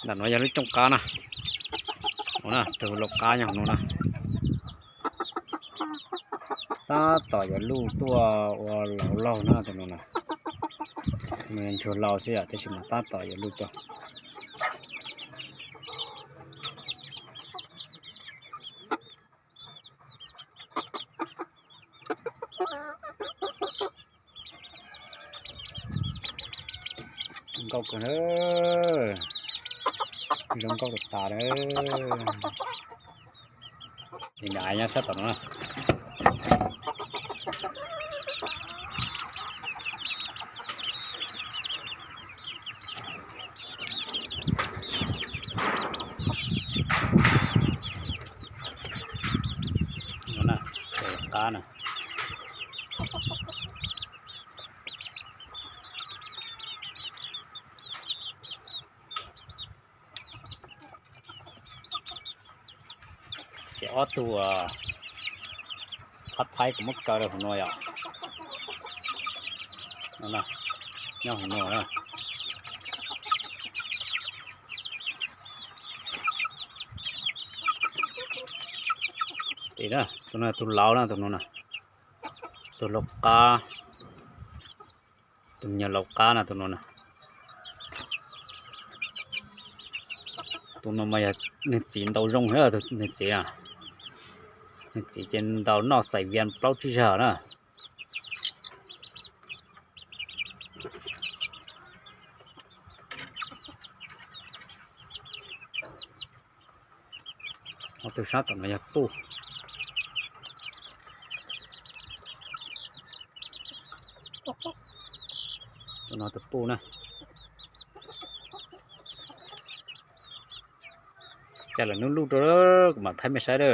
Ntawm no yog lub cooj qab na. Tus laus qab nyob hauv no na. Tab tom yuav luj tuaj ua laus laug na tus no na. Nws ntsuag laus xwb yom, tab sis mas tab tom yuav luj tuaj. Nkauj kawg na, zoo nkauj tas tas na. Li nyob sab tom no na. Qab na. Ces ob tug qab thaib kuv muab kaw rau hauv no yom. Nyob hauv no na. Ces tus no tus laus na, tus no na, tus laus qab, tus me nyuam laus qab na tus no na. Tus no mas yog nws txiv ntaus zoo, nws txiv, nws txiv ces ntaus noj xais vias plaub tsib zaug na. Ob tug sab tom no yog puj. Tus no tus puj na. Cas lawm hnub luj rau kuv mam thaij mej saib a.